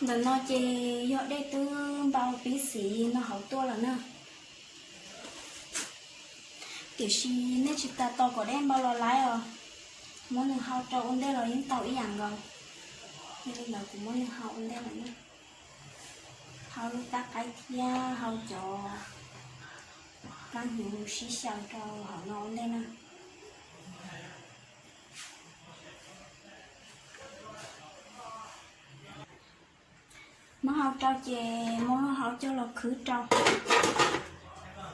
Ntawm no ces yog dej twb npau pib xiv no hauv tuaj lawm na. Tiam sis nej tsis tas tos kom dej npau los laib os, muab nws hau rau ua ntej los yeej tau ib yam nkaus. Yog li ntawd kuv muab nws hau ua ntej lawm na. Hau lub tab qaib thiab hau cov kab hnyuv sib xyaw rau hauv no ua ntej na. Muab hau rau ces muab hau coj los khwb rau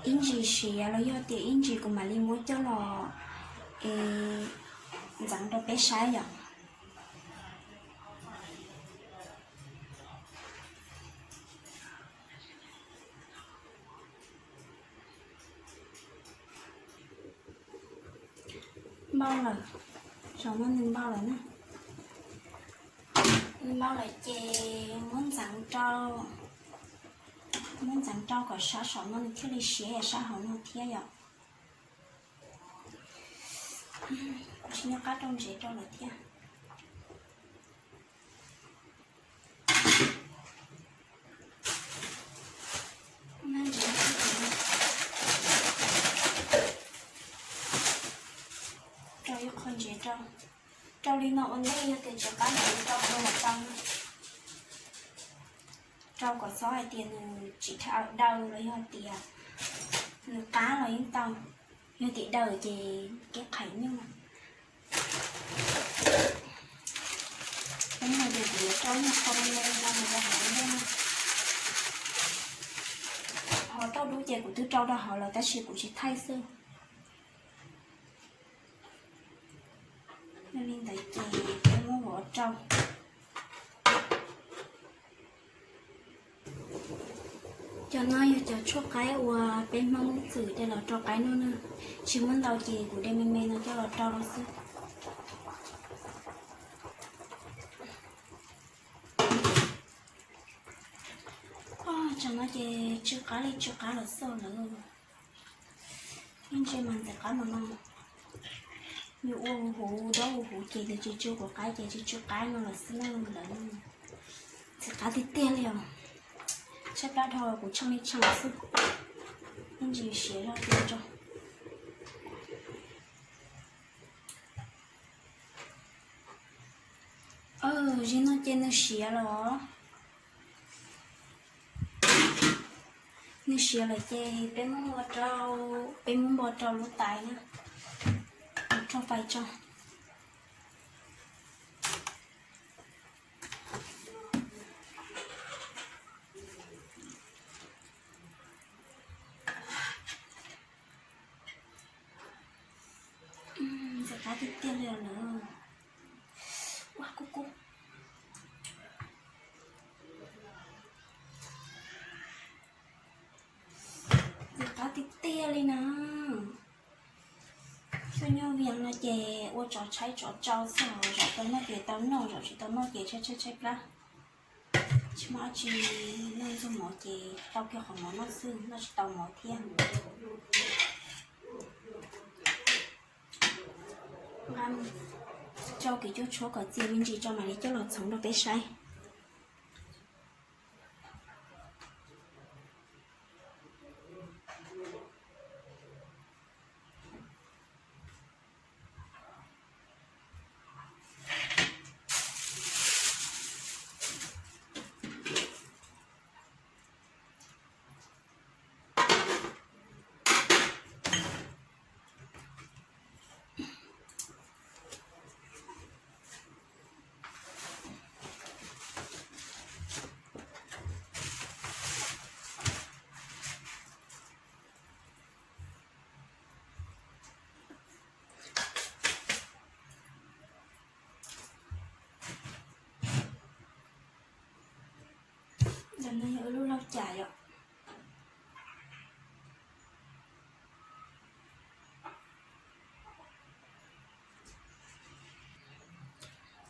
ib ntsis siav los yog tias ib ntsis kuv mam li muab coj los es ntxeev rau peb saib yom. Npau lawm, saum no nws npau lawm na. Nws npau lawm ces muab ntxeev rau, muab ntxeev rau kom sab saum no nws thiaj li siav sab hauv no thiab yom. Tsis nyob qab rau ntsev rau lawm thiab. Rau ib qho ntsev rau, rau li no ua ntej, yog tias tsis qab ntev rau ua los tau. Rau kom txhob hais tias nws tsis daws los yog tias nws qab los yeej tau, yog tias daws ces kev qhais nyuj. Hnub no ces kuv yuav rau ib qho me me no mus rau hauv ntej na. Ho rau dub ces kuv twb rau rau hauv lawm tab sis kuv tsis thaij xwb. Yog li ntawd ces peb muab vov rau. Cov no yog cov tshuaj qaib uas peb Hmoob txwm de los rau qaib noj na. Tsis muaj ntau ces kuv de me me no coj los rau xwb. Tsam no ces tsw qab li tsw qab los xwb lawm. Ib ntsis mas ntxim qab mas no, yus ua huv huv dob huv huv ces nws tsis tsw quav qaib ces tsis tsw qaib no los xwb na lawm. Ntxim qab tiag tiag li os. Tshaib plab dhau kuv tsheej li tsheej xwb. Ib ntsis siav zog tiag tso. Zim no ces nws siav lawm os. Nws siav lawm ces peb muab npau rau, peb muab npau rau lub tais na, mus rau fais tso. Ntxim qab tiag tiag li os lawm. Ua kub kub. Ntxim qab tiag tiag li na. Xyoo nyob Vias no ces ua tsov tshaib tsov tsau xwb, zaum tau noj ces tau noj, zaum tsis tau noj ces tshaib tshaib tshaib plab. Tsis muaj dab tsi, noj ntxuag mov ces tau kiag qhov mov noj xwb, noj tsis tau mov thiab. Nqa rau kev cuab tshuab kom txias me ntsis tso mam li coj los txhoov rau peb saib. Ntawm no yog lub laug cais yom.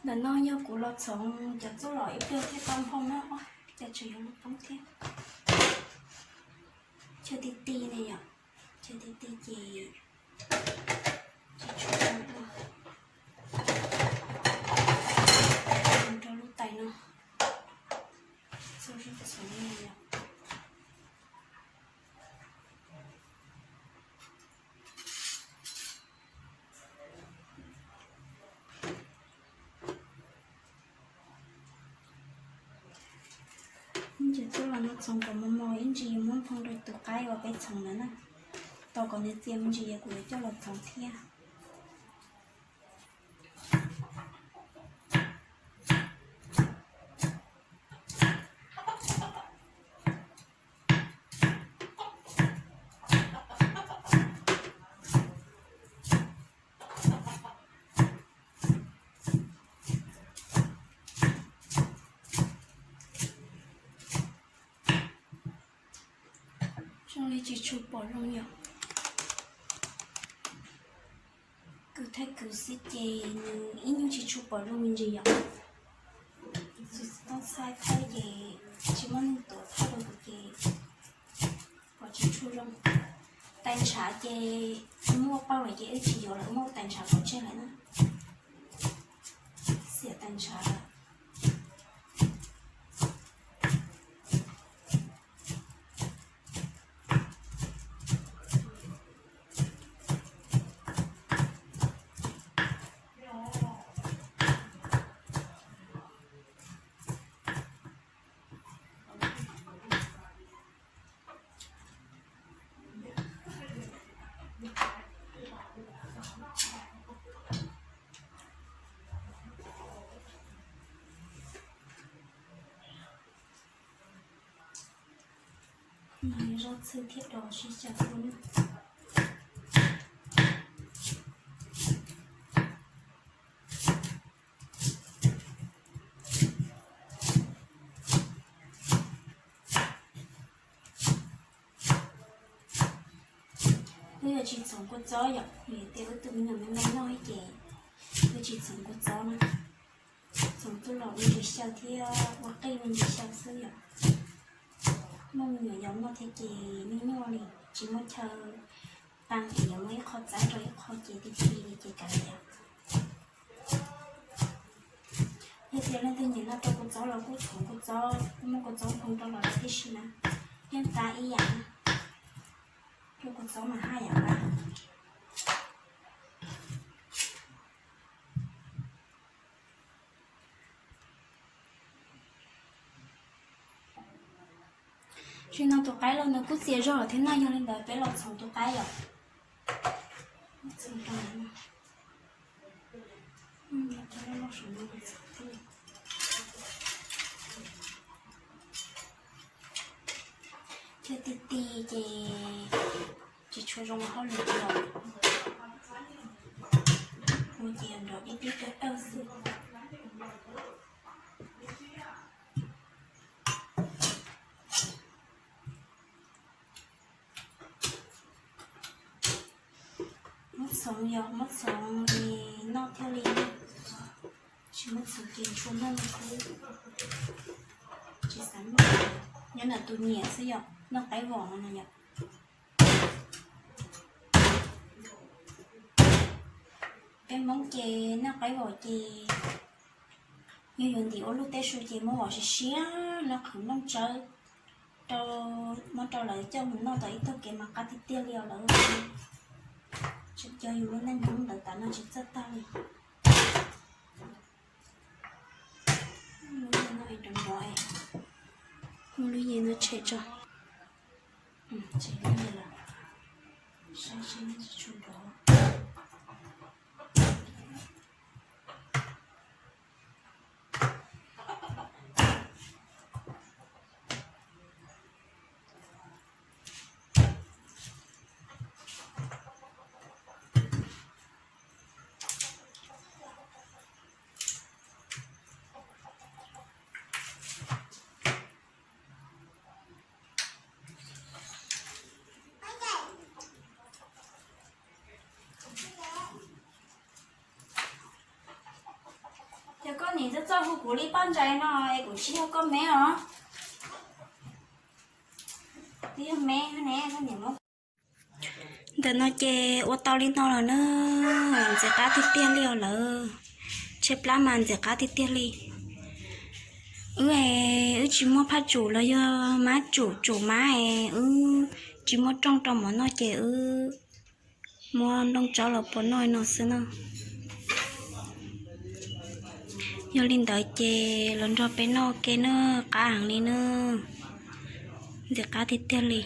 Ntawm no yog kuv los txhoov cov txuj lom ib pliag thiaj tau nphoo na. Cas tseem yuav lub poob thiab. Chaw ti ti ne yom, chaw ti ti ces tsis tshua tau ua. Mus rau lub tais no. Coj los no txhoov kom mos mos ib ntsis yuav muab nphoo rau tus qaib uas peb txhoov ntawd na. Tos kom nws txias me ntsis kuv yuav coj los txhoov thiab. Zoo li tsis tshua pom zoo yom. Kwv thaij kwv xwb ces nws ib nyuag tsis tshua pom zoo me ntsis yom. Txhoov tau txhais thaij ces tsis muaj neeg tuav thaij rau kuv ces pom tsis tshua zoo. Tais ntshav ces muaj pauj lawm ces wb tsis yuav lawm, muaj tais ntshav pov tseg lawm na. Xiam tais ntshav lawm. Zaj txhwj thiab dos sib xyaw kua na. Wb yuav tsis txhoov kua txob yom, vim tias wb tus me nyuam me me noj ces wb tsis txhoov kua txob na. Txhoov txuj lom me ntsis xyaw thiab ua qij me ntsis xyaw xwb yom. Muaj me nyuam yaus noj thiab ces nyuaj nyuaj li, tsis muaj chaw qee es yuav muab ib qho txaib rau ib qho ces ti ti li ces kav liam. Yog tias leej twg nyiam noj rau kua txob los kuj txhoov kua txob, kuj muab kua txob nphoo rau los tib si na, yeej qab ib yam na. Rau kua txob mas haj yam qab. Tsis no tus qaib los nws kuj txias zog lawm thiab na, yog li ntawd peb los txhoov tus qaib yom. Thiab ti ti ces tsis tshua zoo hauj lwm los, ua ces nrov dib dib dawb dawb xwb. Muab txhoov yog muab txhoov es noj thiaj li, tsis muab txhoov ces tshua noj no xwb. Tsis xav noj, nyob ntawm tus nyiam xwb yom, noj qaib vos no na yom. Peb Hmoob ces noj qaib vos ces yog yuav ntim ua luaj tej su ces muab vos siav siav no qhwv nplooj tsawb rau, muab rau lawv coj mus noj tau ib tag kev mas qab tiag tiag li os lawv. Tseem cov yus lub neej Hmoob ntawd tas no tsis txawj tag li. Lub ye no es nrov nrov es, muab lub ye no tshem tso. Tshem lub ye lawm, saib seb nws tsis tshua nrov. Yog koj niam txawj txawj hu kuv li poj ntxoog no es kuv tsis yog koj me os. Twb yog me ne, koj niam muab. Ntawm no ces ua tau li no lawm na, ntxim qab tiag tiag li os lawm. Tshaib plab mas ntxim qab tiag tiag li. Wb, wb tsis muaj phaj tsum los yog mab tsum tsum mab es wb tsis muaj rooj rau mov noj ces wb muab nplooj tsob los pov noj no xwb na. Yog li ntawd ces los nrog peb noj ua ke nawb, qab heev li nawb. Ntxim qab tiag tiag li.